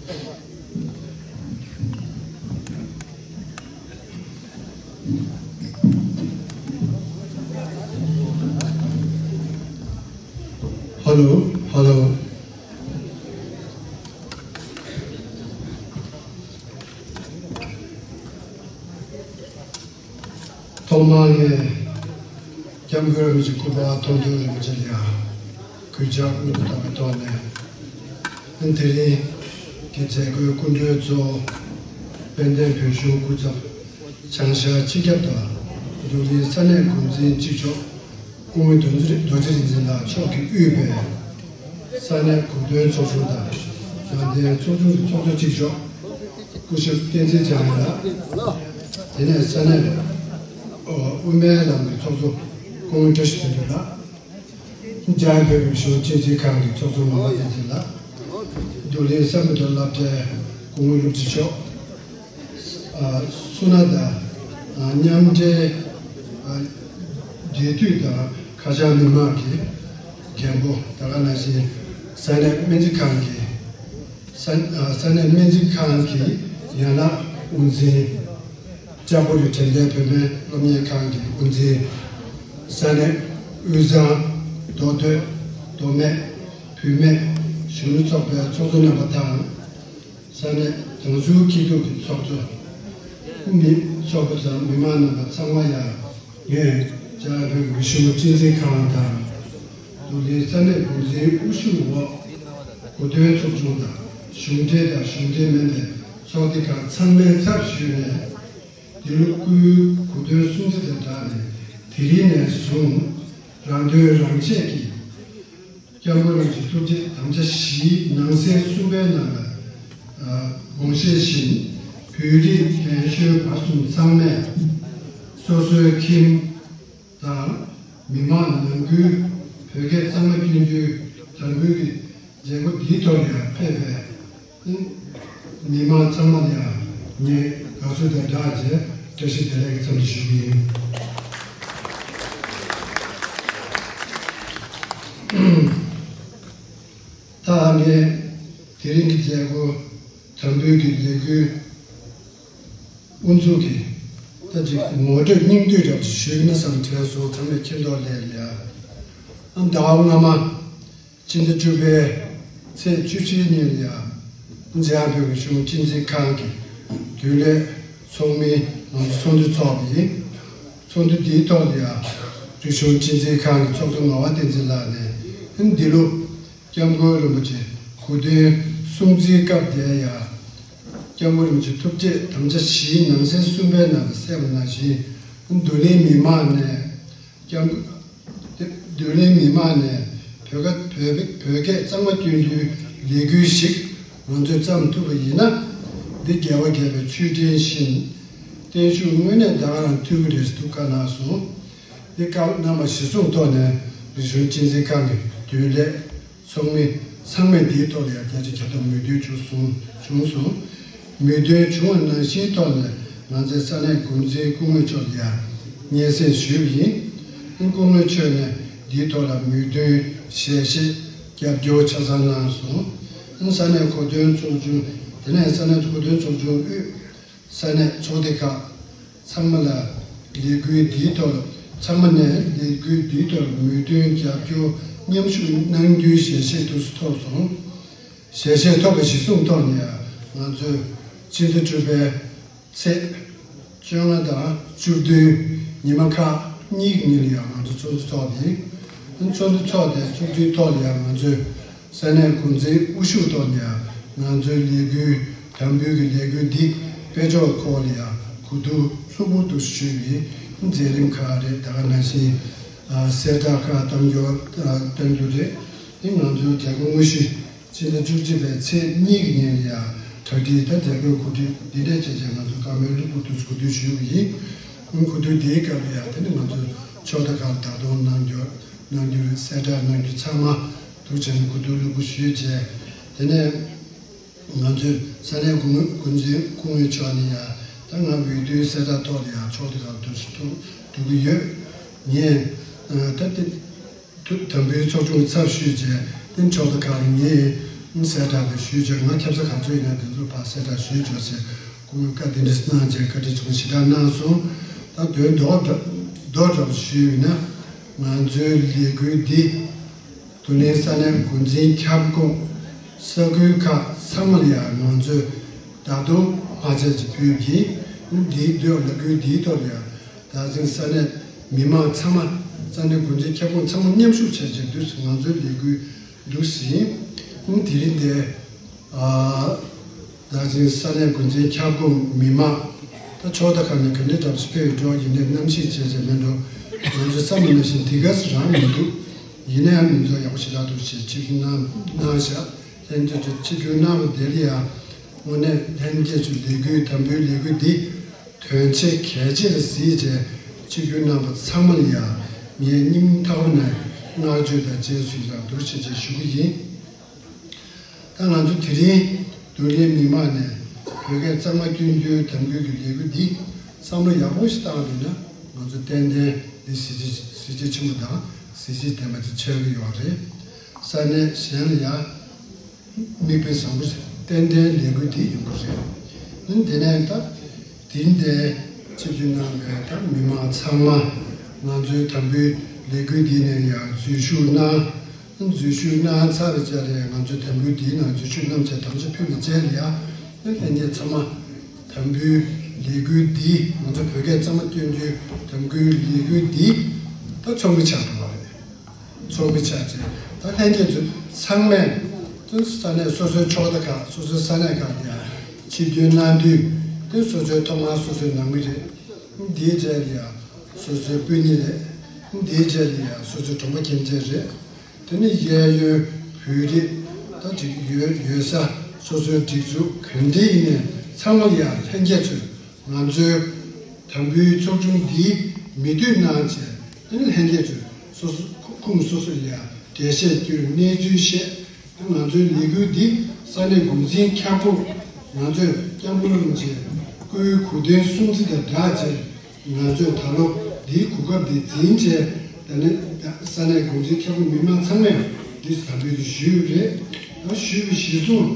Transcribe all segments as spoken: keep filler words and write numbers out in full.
Hello, hello. ཐོག་མར་ངས་སྐྱབས་མགོན་རིན་པོ་ཆེ་སྐུ་པར་མཐོང་གྲོལ་རིན་པོ་ཆེ་ལ་ཡང་གུས་ཕྱག་སྔོན་དུ་བཏང་བའི་ཐོག་ནས། དེ་རིང་གི་མཛད་སྒོའི་སྐུ་མགྲོན་གཙོ་བོ་དཔལ་ལྡན་བོད་གཞུང་སྐུ་ཚབ་བྱང་ཤར་སྤྱི་ཁྱབ་དང་། འབྲུག་གླིང་ས་གནས་འགོ་འཛིན་གཅིག་ལྕོགས་སྐུ་ངོ་རྡོ་རྗེ་རིག་འཛིན་ལགས་མཆོག་གིས་དབུས་པའི་ས་གནས་གོ་སྟོན་ཚོགས་ཆུང་དང་། དགའ་ལྡན་ཚོགས་ཆུང་གི་ཚོགས་གཙོ་གཅིག་ལྕོགས་སྐུ་ཞབས་བསྟན་འཛིན་འཇམ་དབྱངས་ལགས། དེ་ནས་ས་གནས་དབུ་མའི་ལམ་གྱི་ཚོགས་གཙོ་སྐུ་ངོ་བཀྲ་ཤིས་དོན་གྲུབ་ལགས། འཇམ་དབྱངས་བོད་ཀྱི་གཞུང་གཅེས་འཛིན་ཁང་གི་ཚོགས་གཙོ་ངག་དབང་བསྟན་འཛིན་ལགས། འབྲུག་གླིང་ས་མི་རྡོ་སློབ་གྲྭའི་སྐུ་ངོ་སློབ་སྤྱི་མཆོག་ཨ། བསོད་ནམས་དང་། ཨ། མཉམ་འབྲེལ། ཨ། འབྲེལ་མཐུད་དང་ཁ་བྱང་མི་མང་གི་རྒན་པོ། ད་ག་ནང་བཞིན་ས་གནས་སྨན་རྩིས་ཁང་གི་ས། ཨ། ས་གནས་སྨན་རྩིས་ཁང་གི་ཡན་ལག་དབུ་འཛིན། ལྕགས་པོ་རི་དྲན་རྟེན་བོད་སྨན་སློབ་གཉེར་ཁང་གི་དབུ་འཛིན། ས་གནས་དབུས་གཙང་མདོ་སྟོད་མདོ་སྨད་བུད་མེད་གཞོན་ནུ་ཚོགས་པའི་ཚོགས་གཙོ་རྣམ་པ་དང་། ས་གནས་དྲང་ཚུགས་སྐྱིད་སྡུག་གི་ཚོགས་གཙོ། མི་ཚོགས་པ་དང་མི་མང་རྣམ་པ་ཚང་མ་ཡང་ངས་འཇམ་དབྱངས་བོད་ཀྱི་གཞུང་གཅེས་འཛིན་ཁང་དང་། འབྲུག་གླིང་ས་གནས་འགོ་འཛིན་དབུ་བཞུགས་འོག་གོ་སྟོན་ཚོགས་ཆུང་དང་། གཞུང་འབྲེལ་དང་གཞུང་འབྲེལ་མིན་པའི་ཚོགས་སྡེ་ཁག་ཚང་མའི་ཚབ་ཞུས་ནས། འདི་ལོ་སྐུའི་གོ་སྟོན་སྲུང་བརྩི་དང་སྦྲགས་ནས། དེ་རིང་ནས་བཟུང་རང་དོན་རང་གཅེས་ཀྱིས། སྐྱབས་མགོན་རིན་པོ་ཆེའི་ཐུགས་བསྐྱེད་དམ་བཅའ་བཞིའི་ནང་གསེས་གསུམ་པའི་ནང་ལ། ཨ། དགོངས་བཞེད་བཞིན་བོད་རིགས་རྒན་གཞོན་བར་གསུམ་ཚང་མས་སོ་སོའི་ཁྱིམ་དང་མི་མང་ནང་ཁུལ་བོད་སྐད་གཙང་མ་བསྐྱོན་རྒྱུའི་དམ་འབུལ་གྱི་མཛད་སྒོ་འདིའི་ཐོག་ལ་ཡང་ཕེབས་པའི་མི་མང་ཚང་མ་ལ་ཡང་ངས་དགའ་བསུ་དང་སྦྲགས་བྱས་བཀྲ་ཤིས་བདེ་ལེགས་འཚམས་འདྲི་ཞུ་གི་ཡིན། ད་ངས་དེ་རིང་གི་མཛད་སྒོ་དམ་འབུལ་གྱི་ལས་འགུལ་དབུ་འཛུགས་ཀྱི་ད་ཅིག་ངོ་སྤྲོད་སྙིང་བསྡུས་འདྲ་པོ་ཞིག་ཞུས་ན་བསམ་དྲན་སོང་། ཚང་མས་མཁྱེན་རྟོགས་ལས་ལ་ཡ། ཨ། ཟླ་བ་སྔ་མ་སྤྱི་ཟླ་བཅུ་པའི་ཚེས་བཅུ་གཅིག་ཉིན་ལ་ཡ། འཇམ་དབྱངས་བོད་ཀྱི་གཞུང་གཅེས་འཛིན་ཁང་གི་རྒྱུན་ལས་ཚོགས་མི་ང་ཚོ་ཚོགས་འདུ་ཚོགས་པ་ཡིན། ཚོགས་འདུ་འདིའི་ཐོག་ལ་ཡ། རིག་གཞུང་གཅེས་འཛིན་ཁང་གི་ཚོགས་གཙོ་ངག་དབང་བསྟན་འཛིན་ལགས་ནས་འདི་ལོ་སྐྱབས་མགོན་རིན་པོ་ཆེ་གོ་སྟོན་སྲུང་བརྩིའི་སྐབས་དེར་ཡང་། སྐྱབས་མགོན་རིན་པོ་ཆེའི་ཐུགས་བསྐྱེད་དམ་བཅའ་བཞིའི་ནང་གསེས་གསུམ་པའི་ནང་དུ་གསལ་བ་ནང་བཞིན། འདུ་ལེན་མི་མང་ནས་སྐྱབས། འདུ་ལེན་མི་མང་ནས་བོད་སྐད་བོད་བོད་སྐད་གཙང་མ་སྐྱོན་རྒྱུའི་ལས་འགུལ་ཞིག་ང་ཚོས་བརྩམས་ཐུབ་པ་ཡིན་ན། འདི་རྒྱལ་བ་དགྱེས་པའི་མཆོད་སྤྲིན་བཞིན། བརྟན་བཞུགས་དངོས་གནས་ད་ག་རང་ཐུབ་ཀྱི་རེད་ཟེར་དུས་བཀའ་གནང་སོང་། འདི་སྐབས་རྣམ་པ་གཞིར་བཟུང་ཐོག་ནས་རིག་གཞུང་གཅེས་འཛིན་ཁང་གི་རྒྱུན་ལས་ཚོགས་མི་ཚང་མས་འདིའི་ཐོག་ལ་ཡང་བརྒྱ་ཆ་བརྒྱ་ཐམ་མོས་མཐུན་བྱུང་སོང་བྱུང་སོང་། མོས་མཐུན་བྱུང་བ་ནང་བཞིན་ཐོག་ནས་ང་ཚོའི་ས་གནས་འགོ་འཛིན་སྐུ་ངོ་མཆོག་ལ་ཡང་སྙན་སེང་ཞུས་པ་ཡིན། སྐུ་ངོ་མཆོག་ནས་འདིའི་ཐོག་ལ་མོས་མཐུན་ཞལ་བཞེས་རྒྱབ་སྐྱོར་ཆ་ཚང་གནང་སོང་། ས་གནས་གོ་སྟོན་ཚོགས་ཆུང་། དེ་ནས་ས་གནས་གོ་སྟོན་ཚོགས་ཆུང་དབུས། ས་གནས་ཚོགས་སྡེ་ཁག་ཚང་མ་ལ་ལས་འགུལ་འདིའི་ཐོག་ཚང་མ་ནས་ལས་འགུལ་འདིའི་ཐོག་མོས་མཐུན་རྒྱབ་སྐྱོར་མཉམ་ཞུགས་གནང་རྒྱུའི་ཞལ་བཞེས་ཐུགས་སུ་ཐོབ་སོང་། ཞལ་བཞེས་ཐོབ་པའི་གཞི་བཟུང་ཐོག་ནས་ང་ཚོས་ཕྱི་ཟླ་དྲུག་པའི་ཚེས་བཅོ་ལྔ་དང་བཅུ་བདུན་ཉི་མ་ཁག་གཉིས་ཀྱི་ཉིན་ལ་ཡང་ང་ཚོ་ཚོགས་འདུ་ཚོགས་ཏེ། ཚོགས་འདུ་ཚོགས་ཏེ་ཚོགས་འདུའི་ཐོག་ལ་ཡང་ང་ཚོས། ས་གནས་འགོ་འཛིན་དབུ་བཞུགས་ཐོག་ནས་ང་ཚོའི་ལས་འགུལ་དམ་འབུལ་གྱི་ལས་འགུལ་འདི་སྤེལ་ཕྱོགས་སྐོར་ལ་ཡང་གོ་བསྡུར་ལྷུག་པོ་དུ་ཞུས་པའི་མཛད་རིམ་ཁག་རེད། ད་ག་ནང་བཞིན་གསལ་བསྒྲགས་ཁག་གཏང་རྒྱུ་གཏང་རྒྱུ་རེད། དེ་ང་ཚོའི་མཛད་སྒོ་དངོས་གཞི་ཕྱི་ཟླ་བཅུ་གཅིག་པའི་ཚེས་གཉིས་ཀྱི་ཉིན་ལ་ཡང་གྲ་སྒྲིག་དང་མཛད་སྒོའི་གོ་སྒྲིག་འདི་འདྲ་བྱས་བྱས་ང་ཚོ་བཀའ་མོལ་ལྷུག་པོ་དུ་གོ་བསྡུར་ཞུས་པ་ཡིན། གོ་བསྡུར་འདིའི་སྐབས་ལ་ཡང་དེ་ནི་ང་ཚོའི་ཕྱོགས་མཐའ་ཁག་ལ་ད་དུང་གནང་རྒྱུ་གནང་རྒྱུ་རེད། གསལ་བསྒྲགས་གནང་རྒྱུ་ཚང་མ་འདུག་བྱས་ནས་གོ་བསྡུར་ལྷུག་པོ་ཞུས་བྱས། དེ་ནས་ང་ཚོའི་ས་གནས་འགོ་འགོ་འཛིན་སྐུ་ངོ་མཆོག་ནས་ཡང་ད་ང་འོས་བསྡུའི་གསལ་བསྒྲགས་ཐོག་ལ་ཡང་ཕྱོགས་མཐའ་ཁག་ལ་འགྲོ་ཞིག་འགྲོ་འགྲོ་གི་ཡོད། ངས་ད་དེ་དམ་འབུལ་ཚོགས་ཆུང་གི་ཚབ་ཞུས་བྱས་དེ་ཕྱོགས་མཐའ་ཁག་ལ་ངས་ གསལ་བསྒྲགས་དེ་ཞུས་བྱས། ང་ཁྱབ་ས་ག་ཚོད་ཡིན་ན་དེ་ཚོ་ཕར་གསལ་བསྒྲགས་ཞུས་བྱས་བྱས། སྐུ་ངོས་བཀའ་དེ་འདྲ་གནང་བྱས་བཀའ་འདྲི་བྱུང་ཞེ་དྲག་གནང་སོང་། ད་དོན་རྡོག་རྡོག་འདྲ་པོ་ཞུས་ཡོད་ན། ང་ཚོའི་ལས་འགུལ་འདི་རྡུང་ལེན་ས་གནས་འགོ་འཛིན་ཁྱབ་ཁོངས་ས་ཁུལ་ཁག་ཚང་མ་ལ་ཡང་ང་ཚོས་བརྡ་དོན་མ་ཆད་ཅིག་ཕུལ་གྱིས། འདིའི་ཐོག་ལས་འགུལ་འདིའི་ཐོག་ལ་ཡང་བདག་འཛིན་ས་གནས་མི་མང་ཚང་མ། ས་གནས་འགོ་འཛིན་ཁྱབ་ཁོངས་ཚང་མ་མཉམ་ཞུགས་བྱས་བྱས་འདུག་སེ་ང་ཚོའི་ལས་འགུལ་འདུག་སེ་ཡིན། དེ་རིང་འདིར་བདག་འཛིན་ས་གནས་འགོ་འཛིན་ཁྱབ་ཁོངས་མི་མང་། ད་ཕྱོགས་མཐའ་ཁག་ནས་ག་འདྲའི་འདྲ་པོ་ཞིག་ཕེབས་ཡོད་འགྲོ། ཡིན་ནའི་གནམ་གཤིས་བྱས་བྱས་མེད་འགྲོ། ང་ཚོས་བསམ་པ་ནང་བཞིན་དེ་ག་ཙམ་རང་མི་འདུག་ཡིན་ནའི་ཡང་མི་ཚོ་ཡག་པོ་ཞེ་དྲག་འདུག་ཞེས་ཆིབས་བསྒྱུར་གནང་གནང་བཞག་ལྷན་རྒྱས་ཚོས་ཆིབས་བསྒྱུར་གནང་བ་དེ་ལ་ཡང་། དངོས་གནས་ལྷན་རྒྱས་ཚོས་ལས་འགུལ། དམ་འབུལ་ལས་འགུལ་འདི་དོན་ཆེན་གལ་ཆེ་ལ་གཟིགས་བྱས་ཆིབས་བསྒྱུར་གནང་བ་ཚང་མ་ལ་ཡང་ངས་སྙིང་ཐག་པ་ནས་བསྔགས་བརྗོད་དང་རྗེས་སུ་ཡི་རང་འདུག་ཞེས་བྱས་ཞུ་གི་ཡིན། ད་ང་ཚོ་དེ་རིང་རྡུང་ལེན་མི་མང་ནས་བོད་སྐད་གཙང་མ་སྐྱོན་རྒྱུའི་དམ་འབུལ་གྱི་ལས་འགུལ་འདི་བསམ་བློ་ཡག་པོ་ཞིག་བཏང་བ་ཡིན་ན། ང་ཚོ་ཏན་ཏན་འདི་གཟི་བརྗིད་གཟི་བརྗིད་ཆེན་པོ་དང་གཟི་བརྗིད་ལྡན་པ་ཅིག་ཆགས་ཀྱི་ཡོད་རེད། ས་གནས་གཞན་ལ་ཡང་མིག་དཔེ་བཟང་པོ་ཞིག་ཏན་ཏན་ལས་འགུལ་འདི་ཡོང་གི་རེད། འདི་ནས་ད་དེ་འདྲའི་ཆིབས་བསྒྱུར་གནང་བའི་ད་མི་མང་ཚང་མ། ང་ཚོའི་དམ་འབུལ་ལས་འགུལ་འདི་ནས་ཡང་འཛུལ་ཞུགས་གནང་། འཛུལ་ཞུགས་གནང་ཚར་བའི་རྗེས་ལ་ང་ཚོའི་དམ་འབུལ་འདིའི་ནང་འཛུལ་ཞུགས་གནང་བྱས་དམ་བཅའ་ཕུལ་བའི་རྗེས་ལ་ཡང་། ལྷན་རྒྱས་ཚང་མ་དམ་འབུལ་ལས་འགུལ་འདི། ང་ཚོ་བོད་སྐད་གཙང་མ་སྐྱོན་རྒྱུའི་དམ་འབུལ་ལས་འགུལ་འདི་ད་ཚོགས་མི་ཆགས་འགྲོ་བ་རེད། ཚོགས་མི་ཆགས་རྗེས་ད་ལྷན་རྒྱས་ཚོ་ཚང་མས་ད་ས་གནས་སོ་སོའི་ཕྱོགས་མཐའ་ཁག་སོ་སོའི་ས་གནས་ཁག་ལ་ཡང་ཆིབས་བསྒྱུར་གནང་དུས། དེ་སོ་སོའི་ཐོག་མར་སོ་སོའི་ནང་མི་རེད། འདིའི་རྗེས་ལ་ཡང་སོ་སོའི་སྤུན་ཉེ་རེད། འདིའི་རྗེས་ལ་ཡང་སོ་སོའི་གྲོང་པ་ཁྱིམ་མཚེས་རེད། དེ་ནས་གཡས་གཡོན་བོད་རིགས་ད་ཅིག་ཡོད་ཡོད་ས། སོ་སོའི་སྒྲིག་འཛུགས་ག་འདྲ་ཡིན་ནའི་ཚང་མ་ལ་ཡང་ལྷན་རྒྱས་ཚོས་ང་ཚོའི་དམ་འབུལ་ཚོགས་ཆུང་འདིའི་མིས་བསྡུས་གནང་བྱས། དེ་ནས་ལྷན་རྒྱས་ཚོས་སོ་སོ་ཁོངས་སོ་སོ་ལ་ཡང་འགྲེལ་བཤད་བསྐྱོན། གནས་ཚུལ་བཤད། ང་ཚོའི་ལས་འགུལ་འདི་ས་གནས་འགོ་འཛིན་ཁྱབ་ཁོངས། ང་ཚོས་སྐྱབས་མགོན་རིན་པོ་ཆེའི་སྐུའི་གོ་སྟོན་སྲུང་བརྩི་དང་སྦྲགས་བྱས། ང་ཚོས་ད་ལོ་འདིའི་གོ་སྐབས་འདི་འཛིན་བྱས། ད་ནི་ས་གནས་འགོ་འཛིན་ཁྱབ་ཁོངས་མི་མང་ཚང་མས་འདི་དམ་འབུལ་འདི་ཞུས་ཡོད་རེད། ད་ཞུས་པའི་གཞིར་བཟུང་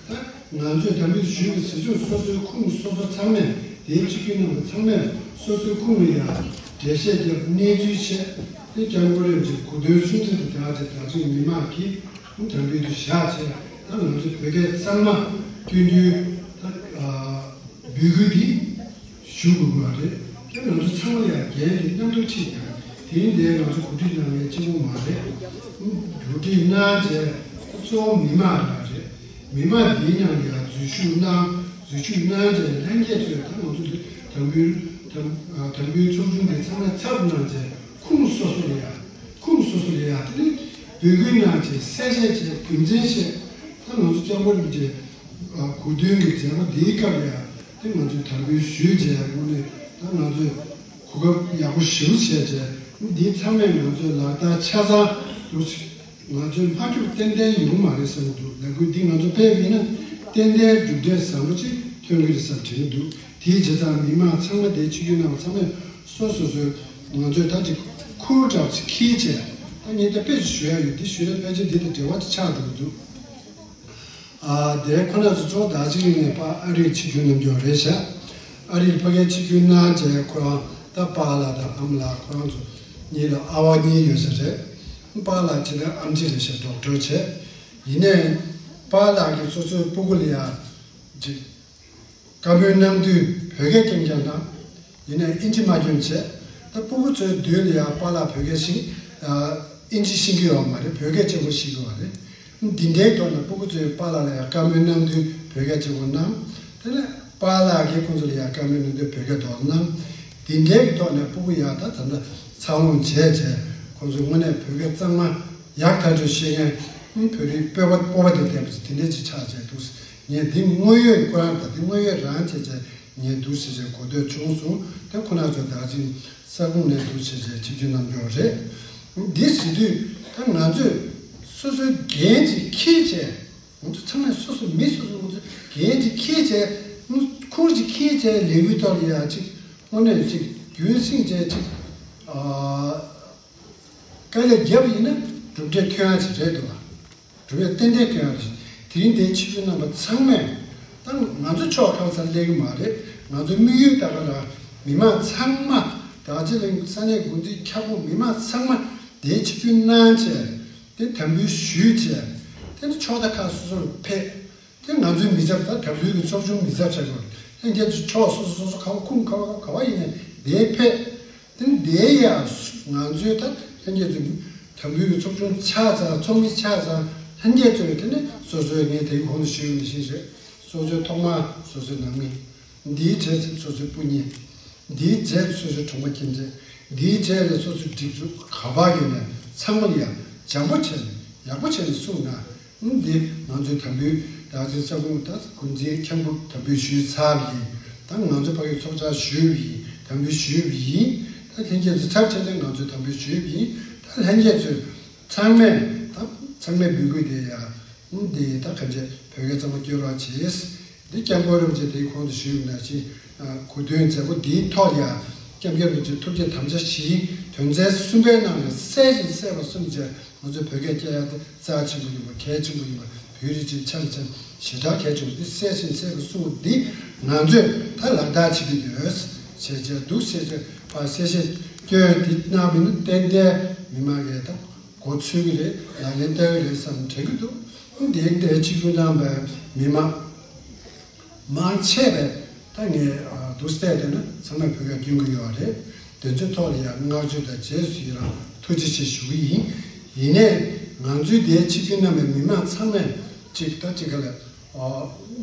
ད་ང་ཚོས་དམ་འབུལ་ཞུས་པའི་གཞིར་བཟུང་སོ་སོའི་ཁོངས་སོ་སོ་ཚང་མས། དེའི་ཆིབས་བསྒྱུར་གནང་བ་ཚང་མས་སོ་སོའི་ཁོངས་ལ་ཡང་འགྲེལ་བཤད་བརྒྱབ། གནས་ཚུལ་བཤད། དེ་སྐྱབས་མགོན་རིན་པོ་ཆེའི་གོ་སྟོན་སྲུང་བརྩི་དང་སྦྲགས་བྱས་དམ་འབུལ་མི་མང་གིས་དམ་འབུལ་དུ་བཞག་བྱས། ད་ང་ཚོ་བོད་སྐད་གཙང་མ་སྐྱོན་རྒྱུའི་ད་འབོད་སྐུལ་འདི་ཞུ་དགོས་པ་རེད། དེ་ང་ཚོ་ཚང་མ་ཡང་འགན་འདི་མཉམ་དུ་འཁྲི་ཡང་། དེ་རིང་འདིར་ང་ཚོ་གོ་སྒྲིག་གནང་མཁན་གཅིག་པོ་མ་རེད། གོ་སྒྲིག་གནང་བྱས་གཙོ་བོ་མི་མང་རང་རེད། མི་མང་འདིའི་ནང་ལ་ཡང་འཛུལ་ཞུགས་གནང་། འཛུལ་ཞུགས་གནང་བྱས་ལྷན་རྒྱས་ཚོས་ད་ང་ཚོ་འདི་དམ་འབུལ་དམ་དམ་འབུལ་ཚོགས་ཆུང་འདི་ཚང་མ་ཚབ་གནང་བྱས་ཁོངས་སོ་སོ་ལ་ཡང་ཁོངས་སོ་སོ་ལ་ཡང་དེ་ནས་འབོད་སྐུལ་གནང་བྱས་གསལ་བཤད་བྱས་རྒྱུ་མཚན་བཤད། ད་ང་ཚོ་སྐྱབས་མགོན་རིན་པོ་ཆེ་གོ་སྟོན་གྱི་མཛད་སྒོ་འདིའི་སྐབས་ལ་ཡང་དེ་ང་ཚོས་དམ་འབུལ་ཞུས་བྱས། དངོས་གནས་ད་ང་ཚོས་གོ་སྐབས་ཡག་པོ་ཞེ་པོ་བྱས་བྱས། འདི་ཚང་མས་ང་ཚོའི་ལག་བསྟར་ཆ་ཚང་འདུག་ང་ཚོའི་མ་འཁྱུག་ཏན་ཏན་ཡོང་མ་རེད་བསམ་གྱི་འདུག་ལས་འགུལ་འདི་ང་ཚོ་སྤེལ་བ་ཡིན་ན་ཏན་ཏན་གྲུབ་འབྲས་བཟང་པོ་ཅིག་ཐོན་གྱི་རེད་བསམ་དྲན་གྱི་འདུག་དེའི་བྱས་ཙང་མི་མང་ཚང་མ། དེ་ཆིབས་བསྒྱུར་གནང་བ་ཚང་མས་སོ་སོ་སོའི་ང་ཚོས་ད་ཅིག་ཁུར་འདྲ་པོ་ཅིག་འཁྱེར་བྱས། ད་ངས་ད་དཔེ་ཅིག་ཞུ་ཡ་ཡོད། འདི་ཞུ་ཡ་ཕལ་ཆེར་འདི་དང་འབྲེལ་བ་ཅིག་ཆགས་འགྲོ་གི་འདུག་ཨ། དེ་ཁོ་ན་ཚོ་གཙོ་བོ་ད་ཅིག་ཡིན་ནས་པཱ་ཨ་རིར་ཆིབས་བསྒྱུར་གནང་རྒྱུ་རེད་ཤག་ཨ་རིར་ཕ་གིར་ཆིབས་བསྒྱུར་གནང་བྱས་ཁོ་རང་ད་པཱ་ལགས་དང་ཨ་མ་ལགས་ཁོ་རང་ཚོ་གཉིས་ལ་ཨ་བ་གཉིས་ཡོད་ས་རེད། པཱ་ལགས་ཅིག་དང་ཨམ་ཆི་རེད་ཤག་ཌོག་ཊར་བྱས། ཡིན་ནའི་པཱ་ལགས་ཀྱིས་སོ་སོའི་སྤུ་གུ་ལ་ཡང་ཅིག་བཀའ་མོལ་གནང་དུས་བོད་སྐད་རྐྱང་རྐྱང་གནང་། ཡིན་ནའི་ཨིན་ཇི་མ་སྐྱོན་བྱས། ད་སྤུ་གུ་ཚོའི་མདུན་ལ་ཡང་པཱ་ལགས་བོད་སྐད་ཤེས། ཨ། ཨིན་ཇི་ཤེས་ཀྱི་ཡོད་མ་རེད། བོད་སྐད་གཅིག་པོ་ཤེས་ཀྱི་ཡོད་རེད། འདི་འདྲའི་ཐོག་ནས་སྤུ་གུ་ཚོས་པཱ་ལགས་ལ་ཡང་བཀའ་མོལ་གནང་དུས་བོད་སྐད་གཅིག་པོ་གནང་། དེ་ནས་པཱ་ལགས་ཀྱིས་ཁོང་ཚོ་ལ་ཡང་བཀའ་མོལ་གནང་དུས་བོད་སྐད་ཐོག་གནང་། འདི་འདྲའི་གི་ཐོག་ནས་སྤུ་གུ་ཡང་ད་ད་ལྟ་འཚར་ལོངས་བྱས་བྱས། ཁོང་ཚོས་དངོས་གནས་བོད་སྐད་གཙང་མ་ཡག་ཐག་ཆོད་ཤེས་མཁན། བོད་རིགས་སྤོབས་པ་སྤོབས་པ་དང་ལྡན་པ་ཅིག་དེ་འདྲ་ཅིག་ཆགས་བྱས་འདུག་ངས་འདི་དངོས་ཡོད་ཁོ་རང་དང་འདི་དངོས་ཡོད་རང་བྱས་བྱས་ངས་འདུག་ཟེར་བྱས་གོ་ཐོས་བྱུང་སོང་། དེ་ཁོ་ན་ཚོ་ད་ཅིག་ས་ཁོངས་ནས་འདུག་ཟེར་བྱས་ཆིབས་བསྒྱུར་གནང་རྒྱུ་རེད། འདི་ཟེར་དུས་ད་ང་ཚོས་སོ་སོའི་འགན་ཅིག་འཁྱེར་བྱས། ང་ཚོ་ཚང་མས་སོ་སོ་མི་སོ་སོ་ང་ཚོས་འགན་ཅིག་འཁྱེར་བྱས། ཁུར་ཅིག་འཁྱེར་བྱས་ལས་འགུལ་ཐོག་ལ་ཡ་ཅིག་དངོས་གནས་ཅིག་རྒྱུན་སྲིང་བྱས་ཅིག་ཨ། དཀའ་ལས་བརྒྱབ་ཡིན་ན་གྲུབ་འབྲས་ཐོན་ཡ་ཅིག་རེད་འདུག་བ། གྲུབ་འབྲས་ཏན་ཏན་ཐོན་ཡ་ཅིག་དེ་རིང་འདིར་ཆིབས་བསྒྱུར་གནང་པ་ཚང་མས། ད་ང་ཚོ་ཕྱོགས་ཁ་ས་སླེབས་ཀྱི་མ་རེད། ང་ཚོའི་དམིགས་ཡུལ་ད་ག་རང་མི་མང་ཚང་མ། རྡོ་རྗེ་གླིང་ས་གནས་འགོ་འཛིན་ཁྱབ་ཁོངས་མི་མང་ཚང་མ་འདིར་ཆིབས་བསྒྱུར་གནང་བྱས། དེ་དམ་འབུལ་ཞུས་བྱས། དེ་ནི་ཕྱོགས་མཐའ་ཁག་སོ་སོར་ཕེབས། དེ་ང་ཚོའི་མི་ཚབ་དང་དམ་འབུལ་གྱི་ཚོགས་ཆུང་མི་ཚབ་བྱེད་དགོས། ལྷན་རྒྱས་ཚོ་ཕྱོགས་སོ་སོ་སོ་སོ་ག་བ་ཁུངས་ག་བ་ག་བ་ཡིན་ནའི་དེ་ཕེབས། དེ་དེ་ཡང་ང་ཚོའི་ད་ལྷན་རྒྱས་ཚོ་དམ་འབུལ་གྱི་ཚོགས་ཆུང་ཆགས་ཙང་ཚོགས་མི་ཆགས་ཙང་ལྷན་རྒྱས་ཚོས་དེ་ནི་སོ་སོའི་ངས་དེའི་གོང་དུ་ཞུས་པ་ནང་བཞིན་རེད། སོ་སོའི་ཐོག་མར་སོ་སོའི་ནང་མི། འདིའི་རྗེས་སུ་སོ་སོའི་སྤུན་ཉེ། འདིའི་རྗེས་སུ་སོ་སོའི་གྲོང་པ་ཁྱིམ་མཚེས། འདིའི་རྗེས་ལ་སོ་སོའི་སྒྲིག་འཛུགས་ག་པར་ཡོད་ནའི་ཚང་མ་ལ་ཡང་འཇམ་པོ་བྱས་ནས་ཡག་པོ་བྱས་ནས་གསུངས་ན། འདི་ང་ཚོའི་དམ་འབུལ་རྡོ་རྗེ་ས་ཁུངས་ད་འགོ་འཛིན་ཁྱབ་ཁོངས་དམ་འབུལ་ཞུས་ཚར་བ་ཡིན། ད་ང་ཚོ་ཕ་གིའི་ཚོགས་བཅར་ཞུས་པ་ཡིན། དམ་འབུལ་ཞུས་པ་ཡིན། ད་ལྷན་རྒྱས་ཚོ་ཚབ་བྱས་ནས་ང་ཚོའི་དམ་འབུལ་ཞུས་པ་ཡིན། ད་ལྷན་རྒྱས་ཚོས་ཚང་མས་ད་ཚང་མས་འབོད་སྐུལ་དེ་ཡང་འདི་ད་གང་བྱས་བོད་སྐད་གཙང་མ་སྐྱོན་རོགས་བྱེད། འདི་སྐྱབས་མགོན་རིན་པོ་ཆེ་དེའི་གོང་དུ་ཞུས་པ་ནང་བཞིན། གོ་སྟོན་མཛད་སྒོ་འདིའི་ཐོག་ལ་ཡང་སྐྱབས་མགོན་རིན་པོ་ཆེ་ཐུགས་བསྐྱེད་དམ་བཅའ་བཞིའི་དོན་ཚན་གསུམ་པའི་ནང་ནས་གསལ་ཞིང་གསལ་བ་གསུམ་བཅས་ང་ཚོས་བོད་སྐད་སྐྱོན་ཡག་དེ་རྩ་ཆེན་པོ་ཡིན་པ། གལ་ཆེན་པོ་ཡིན་པ། བོད་རིགས་ཀྱི་ཆ་ལ་ཆ་ཞེ་དྲག་གལ་ཆེན་པོ་འདི་གསལ་ཞིང་གསལ་བ་གསུམ་འདི་ང་ཚོས་ད་ལག་བསྟར་བྱེད་ཀྱི་ཡོད། བྱས་བྱས་འདུག་བྱས་བྱས་ཕར་གསལ་བཤད་སྐྱོན་འདི་གནང་བ་ཡིན་ན་ཏན་ཏན་མི་མང་གིས་ད་གོ་ཚོད་ཀྱི་རེད། ལག་ལེན་བསྟར་གྱི་རེད་བསམ་དྲན་གྱི་འདུག་འདིའི་འདིར་ཆིབས་བསྒྱུར་གནང་བའི་མི་མང་མང་ཆེ་བས་ད་ངས་འདུག་བལྟས་བསྡད་ན་ཚང་མས་བོད་སྐད་སྐྱོན་གྱི་ཡོད་རེད། དེ་ཚོའི་ཐོག་ལ་ཡང་བསྔགས་བརྗོད་དང་རྗེས་སུ་ཡི་རང་ཐུགས་རྗེ་ཆེ་ཞུ་གི་ཡིན། ཡིན་ནའི་ང་ཚོའི་འདིར་ཆིབས་བསྒྱུར་གནང་བའི་མི་མང་ཚང་མས་གཅིག་ད་གཅིག་ག་ལ་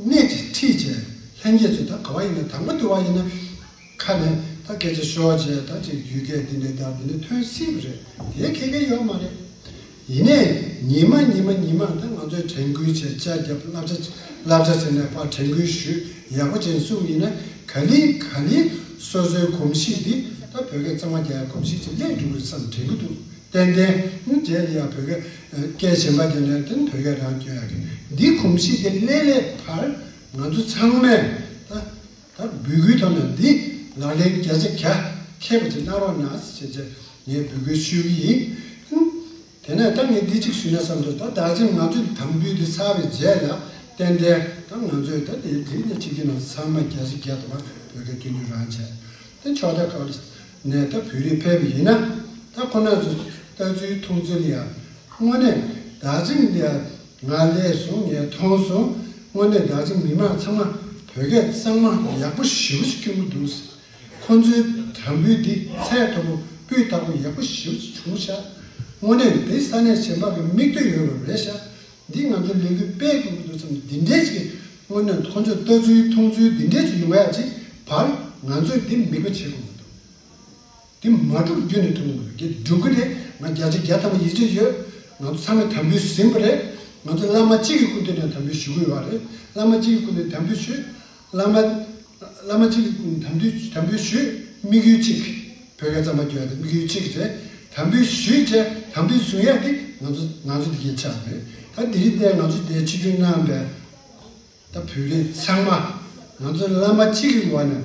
གནད་ཅིག་ཁྲིད་བྱས། ལྷན་རྒྱས་ཚོས་ད་ག་བ་ཡིན་ན་དང་པོ་དུ་བ་ཡིན་ན། ཁ་ནས་ད་སྐད་ཆ་ཤོར་བྱས་ད་ཅིག་ཡུལ་སྐད་འདི་འདྲ་དང་འདི་འདྲ་ཐོན་སྲིད་པ་རེད། དེ་ཁེ་ཁེ་ཡོད་མ་རེད། ཡིན་ནའི་ཉི་མ་ཉི་མ་ཉི་མ་ད་ང་ཚོས་དྲན་སྐུལ་བྱས་ཆ་རྒྱབ། བསླབ་བྱ་བསླབ་བྱ་ཟེར་ནས་ཕར་དྲན་སྐུལ་ཞུས། ཡག་པོ་ཅན་གསུངས་ཡིན་ན་ག་ལེ་ག་ལེ་སོ་སོའི་གོམས་གཤིས་འདི་ད་བོད་སྐད་གཙང་མ་རྒྱག་ཡ་གོམས་གཤིས་ཅིག་སླེབས་འགྲོ་གི་བསམ་དྲན་གི་འདུག་ཏན་ཏན་རྗེས་ལ་ཡང་བོད་སྐད་སྐད་གཞན་པ་དེ་ནས་དེ་བོད་སྐད་རང་སྐྱོན་ཡག་གི་འདི་གོམས་གཤིས་དེ་སླེབས་སླེབས་བར་ང་ཚོ་ཚང་མས་ད། ད་འབོད་སྐུལ་ཐོག་ནས་འདི་ལག་ལེན་བརྒྱ་ཆ་བརྒྱ་འཁེལ་བ་ཅིག་གནང་རོགས་གནང་ཞེས་བྱས་ངས་འབོད་སྐུལ་ཞུ་གི་ཡིན། དེ་ནས་ད་ངས་འདི་གཅིག་ཞུས་ན་བསམ་འདུག་ད་ད་ཅིག་ང་ཚོས་དམ་འབུལ་འདི་ཚར་བའི་རྗེས་ལ་ཏན་ཏན་ད་ང་ཚོས་ད་དེ་དེ་ནས་ཕྱི་རྒྱལ་ནང་ཚང་མ་བརྒྱ་ཆ་བརྒྱ་དུ་མ་བོད་སྐད་སྐྱོན་བརྗོད་རང་བྱས། དེ་ཕྱོགས་མཐའ་ཁག་ནས་ད་བོད་རིགས་ཕེབས་པ་ཡིན་ན་ད་ཁོ་རང་ཚོ་ལྟ་ཚུལ་མཐོང་ཚུལ་ཡང་དངོས་གནས་ད་ཅིག་འདི་ང་སླེབས་སོང་། ངས་མཐོང་སོང་། དངོས་གནས་ད་ཅིག་མི་མང་ཚང་མ་བོད་སྐད་གཙང་མ་ཡག་པོ་ཞེ་པོ་ཅིག་སྐྱོན་གྱི་འདུག་ཁོ་ཚོའི་དམ་འབུལ་འདི་ཚད་མཐོ་པོ་སྤུས་དག་པོ་ཡག་པོ་ཞེ་པོ་ཅིག་བྱུང་ཤག་དངོས་གནས་འདི་ས་གནས་གཞན་པ་གི་མིག་ལྟོས་ཡོད་པ་རེད་ཤག་འདི་ང་ཚོ་ལས་འགུལ་སྤེལ་དགོས་ཀྱི་འདུག་བསམ། འདི་འདྲའི་ཅིག་དངོས་གནས་ཁོ་ཚོས་ལྟ་ཚུལ་མཐོང་ཚུལ་འདི་འདྲའི་ཅིག་ཡོང་ཡ་ཅིག་བར་ང་ཚོས་འདི་མིག་དཔེ་བྱེད་དགོས་ཀྱི་འདུག་འདི་མ་འགྲུབ་རྒྱུ་ནས་ཐུག་མི་འདུག་འདི་འགྲུབ་ཀྱི་རེད། ང་བརྒྱ་ཆ་བརྒྱ་ཐམ་པ་ཡིད་ཆེས་ཡོད། ང་ཚོ་ཚང་མས་དམ་འབུལ་ཟིན་པ་རེད། ང་ཚོ་བླ་མ་གཅིག་གི་སྐུ་མདུན་ནས་དམ་འབུལ་ཞུ་གི་ཡོད་རེད། བླ་མ་གཅིག་གི་སྐུ་མདུན་དམ་འབུལ་ཞུས། བླ་མ་བླ་མ་གཅིག་གི་སྐུ་མདུན་དམ་འབུལ་དམ་འབུལ་ཞུས། དམིགས་ཡུལ་གཅིག་བོད་སྐད་གཙང་མ་སྐྱོན་ཡ་དེ་དམིགས་ཡུལ་གཅིག་རེད། དམ་འབུལ་ཞུས་བྱས་དམ་འབུལ་བཟུང་ཡ་དེ་ང་ཚོ་ང་ཚོ་དེ་གའི་ཆགས་རེད། ད་དེ་རིང་འདིར་ང་ཚོ་དེ་ཆིབས་བསྒྱུར་གནང་བའི་ད་བོད་རིགས་ཚང་མ་ང་ཚོ་བླ་མ་གཅིག་གི་ངོས་ནས་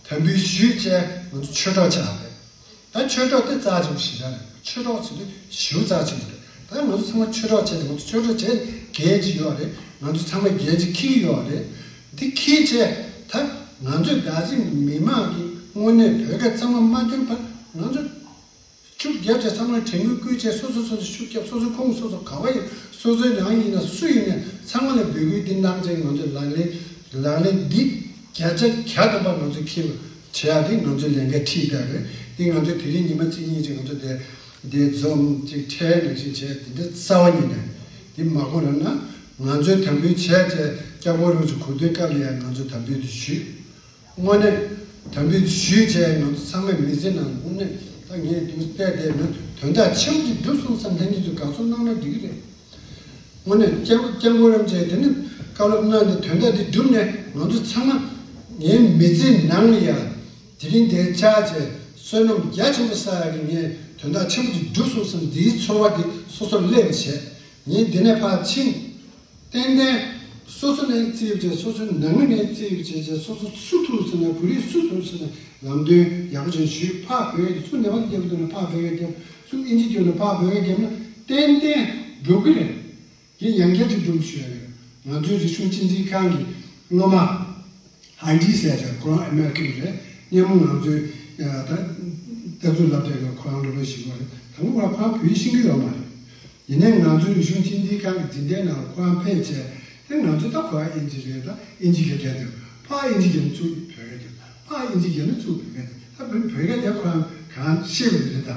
དམ་འབུལ་ཞུས་བྱས་ང་ཚོ་ཆོས་གྲོགས་ཆགས་པས། ད་ཆོས་གྲོགས་དེ་རྩ་ཆེན་པོ་ཞེ་དྲག་རེད། ཆོས་གྲོགས་ཟེར་དུས་ཞེ་པོ་རྩ་ཆེན་པོ་རེད། ད་ང་ཚོ་ཚང་མ་ཆོས་གྲོགས་བྱས་ཏེ་ང་ཚོ་ཆོས་གྲོགས་བྱས་འགན་ཅིག་ཡོད་རེད། ང་ཚོ་ཚང་མས་འགན་ཅིག་འཁྱེར་གྱི་ཡོད་རེད། འདི་འཁྱེར་བྱས་ད་ང་ཚོས་ད་ཅིག་མི་མང་གིས་དངོས་གནས་བོད་སྐད་གཙང་མ་མ་སྐྱོན་པར་ང་ཚོ། ཤུགས་རྒྱབ་བྱས་ཚང་མས་དྲན་སྐུལ་བསྐུལ་བྱས་སོ་སོ་སོ་སོ་ཤུགས་རྒྱབ། སོ་སོའི་ཁོངས་སོ་སོ་ག་བ་ཡིན། སོ་སོའི་ནང་ཡིན་ན་སུ་ཡིན་ནས་ཚང་མ་ལ་འབོད་སྐུལ་འདི་གནང་བྱས་ང་ཚོས་ལག་ལེན་ལག་ལེན་འདི་བརྒྱ་ཆ་བརྒྱ་ཐམ་པ་ང་ཚོས་འཁྱེར་བྱེད་ཡ་དེ་ང་ཚོའི་ལས་འགན་ཁྲིད་བསྡད་རེད། འདི་ང་ཚོས་དེ་རིང་ཉི་མ་གཅིག་གཉིས་ཅིག་ང་ཚོ་དེ་འདི་འཛོམས་ཅིག་ཁྲལ་ནང་བཞིན་བྱས་འདི་འདྲ་རྩ་བ་ཉིད་ནས་འདི་མ་གོ་ར་ན་ང་ཚོས་དམ་འབུལ་བྱས་བྱས་སྐྱབས་མགོན་རིན་པོ་ཆེ་གོ་སྟོན་སྐབས་ལ་ཡང་ང་ཚོས་དམ་འབུལ་དེ་ཞུས། དངོས་གནས་དམ་འབུལ་ཞུས་བྱས་ང་ཚོ་ཚང་མས་མི་ཚེ་ནང་དངོས་གནས་ད་ངས་འདུག་བལྟས་བསྡད་ན་དོན་དག་ཆེན་པོ་ཅིག་འགྲུབ་སོང་བསམ་ལྷན་རྒྱས་ཚོས་དགའ་ཚོར་གནང་ན་འགྲིག་གི་རེད། དངོས་གནས་སྐྱབས་སྐྱབས་མགོན་རིན་པོ་ཆེས་དེ་ནི་བཀའ་སློབ་གནང་སྟེ་དོན་དག་འདི་འགྲུབ་ནས་ང་ཚོ་ཚང་མ་ངའི་མི་ཚེ་ནང་ལ་ཡང་དེ་རིང་འདིར་བཅར་བྱས་བསོད་ནམས་རྒྱ་ཆེན་པོ་བསགས་ཡག་གི་ངས་དོན་དག་ཆེན་པོ་ཅིག་འགྲུབ་སོང་བསམ་འདིའི་ཚོར་བ་འདི་སོ་སོར་སླེབས་བྱས་ངས་འདི་ནས་ཕར་ཕྱིན། ཏན་ཏན་སོ་སོ་ནས་རྩིས་བྱས། སོ་སོའི་ནང་མི་ནས་རྩིས་བྱས་བྱས། སོ་སོ་སུ་ཐུག་ཟེར་ན་བོད་རིགས་སུ་ཐུག་ཟེར་ན་ལམ་སྟོན་ཡག་པོ་ཅིག་ཞུས། ཕར་བོད་ཡིག་སུ་ནེ་པ་ལི་རྒྱབ་འདུག་ན་ཕར་བོད་ཡིག་རྒྱབ། སུ་ཨིན་ཇི་རྒྱབ་ན་ཕར་བོད་ཡིག་རྒྱབ་ན་ཏན་ཏན་འགྲུབ་ཀྱི་རེད། ངས་ཡང་བསྐྱར་ཅིག་སྒྲུང་ཞུ་ཡ་ཡོད། ང་ཚོའི་རིག་གཞུང་གཅེས་འཛིན་ཁང་གི་སློབ་མ་ཧན་ཌི་ཟེར་ཡ་ཁོ་རང་ཨ་མེ་རི་ཀན་རེད། སྔོན་མ་ང་ཚོའི་ད་ལྟ་ཚོ་ལབ་བསྡད་པའི་ཁོ་རང་སློབ་དཔོན་ཞིག་ཡོད་རེད། ད་ལྟ་ཁོ་རང་བོད་ཡིག་ཤེས་ཀྱི་ཡོད་མ་རེད། ཡིན་ནའི་ང་ཚོའི་རིག་གཞུང་གཅེས་འཛིན་ཁང་གི་འཛིན་གྲྭའི་ནང་ལ་ཁོ་རང་ཕེབས་བྱས། དེ་ང་ཚོ་ད་ཁོ་རང་ཨིན་ཇི་རེད། ད་ཨིན་ཇི་སྐད་བཤད་འདུག་ཕར་ཨིན་ཇི་སྐད་ཚུར་བོད་སྐད་སྐྱོན། ཕར་ཨིན་ཇི་སྐད་ནས་ཚུར་བོད་སྐད་སྐྱོན། ད་བོད་བོད་སྐད་དེ་ཁོ་རང་གང་ཤེས་པ་རེད། ད་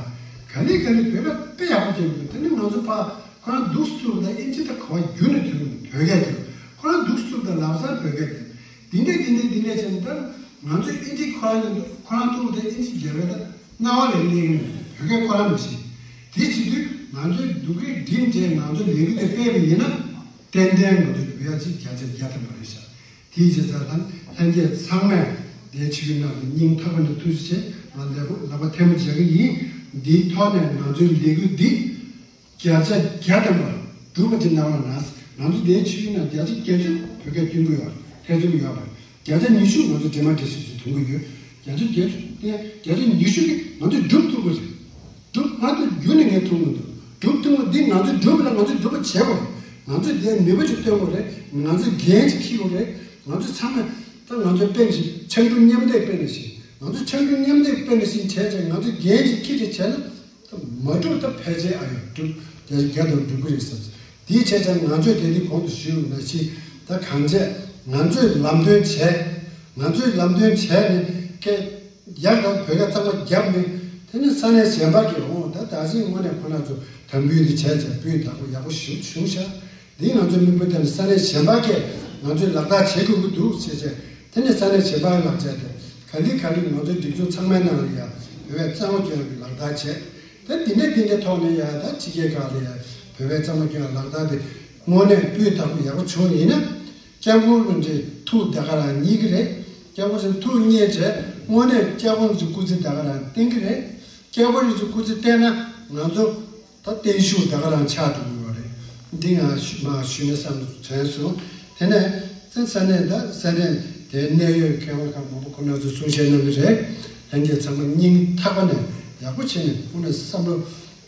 ག་ནས་ག་ནས་བོད་སྐད་དཔེ་ཡག་པོ་སྐྱོན་འདུག་དེ་ནི་ང་ཚོ་ཕར་ཁོ་རང་འདུག་ཚུར་ད་ཨིན་ཇི་ད་ག་བ་བསྒྱུར་ནས་ཐོན་བོད་སྐད་སྐྱོན། ཁོ་རང་འདུག་ཚུར་ད་ལམ་སང་བོད་སྐད་སྐྱོན། འདི་འདྲས་འདི་འདྲས་འདི་འདྲས་བྱས་ནས་ད་ང་ཚོས་ཨིན་ཇི་ཁོ་རང་ནས་ཁོ་རང་ཐུག་ད་ཨིན་ཇི་རྒྱལ་བས་ད་རྣ་བ་ལས་གླེང་གི་མེད། བོད་སྐད་ཁོ་རང་མི་ཤེས། དེ་བྱེད་དུས་ང་ཚོས་སྡུག་སྐད་འགྲིམ་བྱས་ང་ཚོ་ལས་འགུལ་དེ་སྤེལ་བ་ཡིན་ན། ཏན་ཏན་ང་ཚོ་བོད་ཡ་གཅིག་བརྒྱ་ཆ་བརྒྱ་ཐམ་པ་རེད་ཤག་དེའི་རྗེས་ལ་ལྷན་རྒྱས་ཚང་མས་དེའི་ཆོས་ཡུལ་ནང་དུ་སྙིང་ཐག་པ་ནས་ཐུགས་རྗེ་ཆེ། ང་ལེགས་པོ་ལག་པ་ཐལ་མོ་སྦྱར་གི་ཡིན། འདིའི་ཐོག་ནས་ང་ཚོའི་ལས་འགུལ་འདི་བརྒྱ་ཆ་བརྒྱ་ཐམ་པ་འགྲུབ་པ་ཅིག་གནང་རོགས་གནང་། ང་ཚོ་དེའི་ཆོས་ཡུལ་ནང་བརྒྱ་ཆ་བརྒྱད་ཅུ་བོད་སྐད་སྟོན་གྱི་ཡོད་རེད། ཐེ་ཚོམ་ཡོད་པ་རེད། བརྒྱ་ཆ་ཉི་ཤུ་ང་ཚོ་འདྲེས་མ་འདྲེས་གཞི་ཞིག་ཐོན་གྱི་ཡོད། བརྒྱ་ཆ་བརྒྱད་ཅུ་དེ་བརྒྱ་ཆ་ཉི་ཤུ་གིས་ང་ཚོས་སྒྲུབ་ཐུབ་ཀྱི་རེད། སྒྲུབ་ང་ཚོ་རྒྱུན་ནས་ངས་ཐུབ་མི་འདུག་སྒྲུབ་ཐུབ་མི་འདི་ང་ཚོས་སྒྲུབ་ལ་ང་ཚོས་སྒྲུབ་པ་བྱེད་དགོས་རེད། ང་ཚོས་དེ་ནུས་པ་ཅིག་སྟོན་དགོས་རེད། ང་ཚོས་འགན་ཅིག་འཁྱེར་དགོས་རེད། ང་ཚོས་ཚང་མས་ད་ང་ཚོས་དཔེ་ཞིག་ཕྱག་གྲུ་མཉམ་འདེགས་དཔེ་ནས་ཤིག་ང་ཚོས་ཕྱག་གྲུ་མཉམ་འདེགས་དཔེ་ནས་ཤིག་བྱས་ཚེ་ང་ཚོས་འགན་ཅིག་འཁྱེར་ཅིག་བྱས་ན། མ་འགྲུབ་ད་ཕལ་ཆེར་ཨ་ཡོད་འགྲུབ་དེ་རྒྱ་དང་འགྲུབ་ཀྱི་རེད་བསམ། དེའི་ཆ་ཆ་ང་ཚོས་དེ་རིང་གོང་དུ་ཞུས་པ་ནང་བཞིན་ད་གང་བྱས་ང་ཚོས་ལམ་སྟོན་བྱས། ང་ཚོས་ལམ་སྟོན་བྱས་ནས་སྐད་ཡག་དང་བོད་སྐད་གཙང་མ་བརྒྱབ་ནས་དེ་ནས་ས་གནས་གཞན་པ་གི་འོང་ད་ད་གཟིགས་དངོས་གནས་ཁོ་ན་ཚོ་དམ་འབུལ་དེ་བྱས་བྱས་སྤུས་དག་པོ་ཡག་པོ་ཞིག་བྱུང་ཤག་འདི་ང་ཚོའི་མིག་དཔེ་ལྟར་ས་གནས་གཞན་པ་གས་ང་ཚོས་ལག་བསྟར་བྱེད་དགོས་ཀྱི་འདུག་ཅེས་བྱས། དེ་ནས་ས་གནས་གཞན་པ་ལག་བྱས་ཏེ་ག་ལེ་ག་ལེ་ང་ཚོའི་སྒྲིག་འཛུགས་ཚང་མའི་ནང་ལ་ཡ་བོད་པའི་གཙང་མ་སྐྱོན་གྱི་ལག་བསྟར་བྱས། ད་འདི་འདྲས་འདི་འདྲས་ཐོག་ནས་ཡ་ད་ཕྱི་རྒྱལ་ཁག་ལ་ཡ་བོད་པའི་གཙང་མ་སྐྱོན་ལག་བསྟར་དེ་དངོས་གནས་སྤུས་དག་པོ་ཡག་པོ་བྱུང་ཡིན་ན། སྐྱབས་མགོན་རིན་པོ་ཆེ་ཐུགས་ད་ག་རང་མཉེས་ཀྱི་རེད། སྐྱབས་མགོན་རིན་པོ་ཆེ་ཐུགས་མཉེས་བྱས་དངོས་གནས་སྐྱབས་མགོན་རིན་པོ་ཆེ་སྐུ་ཚེ་ད་ག་རང་བརྟན་གྱི་རེད། སྐྱབས་མགོན་རིན་པོ་ཆེ་སྐུ་ཚེ་བརྟན་ན་ང་ཚོ་ད་བརྟན་བཞུགས་ད་ག་རང་ཆགས་འགྲོ་གི་ཡོད་རེད། འདི་ང་ཞུ་མ་ཞུས་ན་བསམ་དྲན་སོང་། དེ་ནས་ས་ས་གནས་ད་ས་གནས་དེའི་གནད་ཡོད་མཁས་དབང་ཁག་མང་པོ་ཁོང་རྣམ་ཚོས་གསུང་བཤད་གནང་གི་རེད། ལྷན་རྒྱས་ཚང་མ་སྙིང་ཐག་པ་ནས་ཡག་པོ་བྱས་ནས་ཁོང་ནས་བསམ་བློ་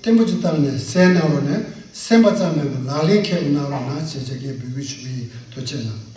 བརྟན་པོ་ཅིག་བཏང་ནས་གསན་གནང་རོགས་ནས་གསན་པ་ཙམ་མིན་པར་ལག་ལེན་འཁེལ་བ་གནང་རོགས་གནང་ཞེས་བྱ་སྐད་འབོད་སྐུལ་ཞུ་གི་ཡིན། ཐུགས་རྗེ་གནང་།